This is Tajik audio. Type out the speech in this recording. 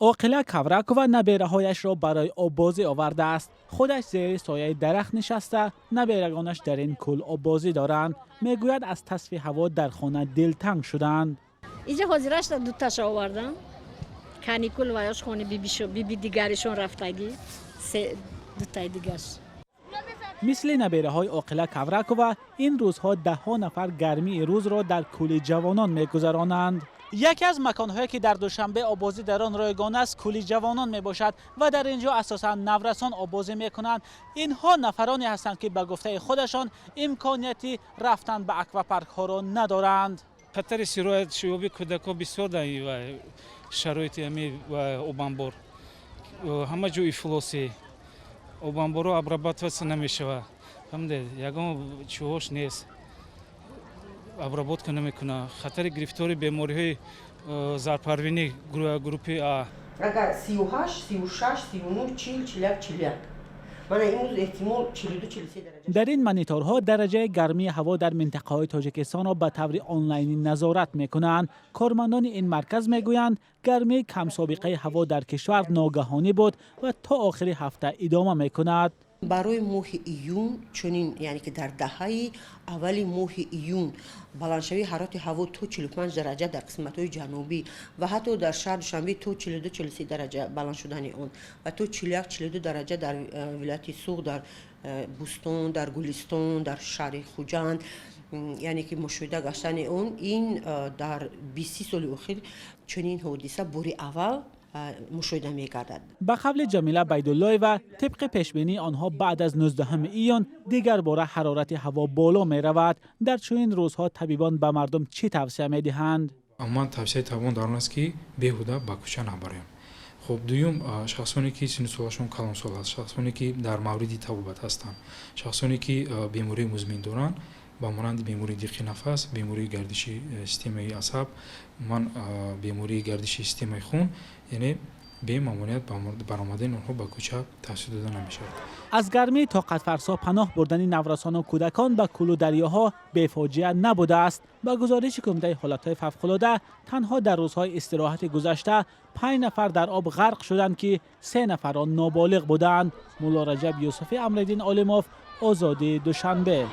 Оқила Кавракова набераҳояшро барои оббозӣ овардааст. Худаш зери сояи дарахт нишаста, наберагонаш дар ин кӯл оббозӣ доранд. Мегӯяд, аз тасфи ҳаво дар хона дилтанг шуданд. Инҷа ҳозирашта дуташа овардам. Каникул ваёш хони биби дигаришон рафтагӣ, се дутаи дигаш. Мисли набераҳои Оқила Кавракова, ин рӯзҳо даҳҳо нафар гармии рӯзро дар кӯли Ҷавонон мегузаронанд. Яке аз маконҳое, ки дар Душанбе оббозӣ дар он ройгон аст, кӯли Ҷавонон мебошад ва дар ин ҷо асосан наврасон оббозӣ мекунанд. Инҳо нафароне ҳастанд, ки ба гуфтаи худашон имконияти рафтан ба аквапаркҳоро надоранд. Хатари сироятшёбии кӯдакҳо бисёр дар шароити ҳами обанбор. Ҳама ҷо ифлосӣ, обанборҳо обрабатываться намешавад, фаҳмидед, ягон чиҳош нест, обработка намекунад. Хатари гирифтори бемориҳои зарпарвинӣ группи А. Агар 38, 36, 39, 40, 41, 41, мана имрӯз эҳтимол 42, 43 дараҷа. Дар ин мониторҳо дараҷаи гармии ҳаво дар минтақаҳои Тоҷикистонро ба таври онлайнӣ назорат мекунанд. Кормандони ин марказ мегӯянд, гармии камсобиқаи ҳаво дар кишвар ногаҳонӣ буд ва то охири ҳафта идома мекунад. Барои моҳи июн чунин, яъне ки дар даҳаи аввали моҳи июн баландшавии ҳарорати ҳаво то 45 дараҷа дар қисматҳои ҷанубӣ ва ҳатто дар шаҳри Душанбе то 42, 43 дараҷа баланд шудани он ва то 41, 42 дараҷа дар вилояти Суғд, дар Бӯстон, дар Гулистон, дар шаҳри Хуҷанд, яъне ки мушоҳида гаштани он, ин дар 20 соли охир чунин ҳодиса бори аввал мушоҳида мегардад. Ба қавли Ҷамила Байдуллоева, тибқи пешбинии онҳо, баъд аз 19 июн дигар бора ҳарорати ҳаво боло меравад. Дар чунин рӯзҳо табибон ба мардум чӣ тавсия медиҳанд? Умуман, тавсияи табибон дар он аст, ки беҳуда ба кӯча набароем. Хуб, дуюм, шахсоне ки синну солашон калонсол аст, шахсоне ки дар мавриди табобат ҳастанд, шахсоне ки бемории музмин доранд, ба монанди бемории диқи нафас, бемории гардиши системаи асаб, умуман бемории гардиши системаи хун, яъне бемамоният баромадани онҳо ба кӯча тавсия дода намешавад. Аз гармии тоқатфарсо паноҳ бурдани наврасону кӯдакон ба кӯлу дарёҳо бефоҷиа набудааст. Ба гузориши Кумитаи ҳолатҳои фавқулода, танҳо дар рӯзҳои истироҳати гузашта панҷ нафар дар об ғарқ шуданд, ки се нафар он ноболиғ буданд. Мулло Раҷаб Юсуфӣ, Амриддин Олимов, Озодӣ, Душанбе.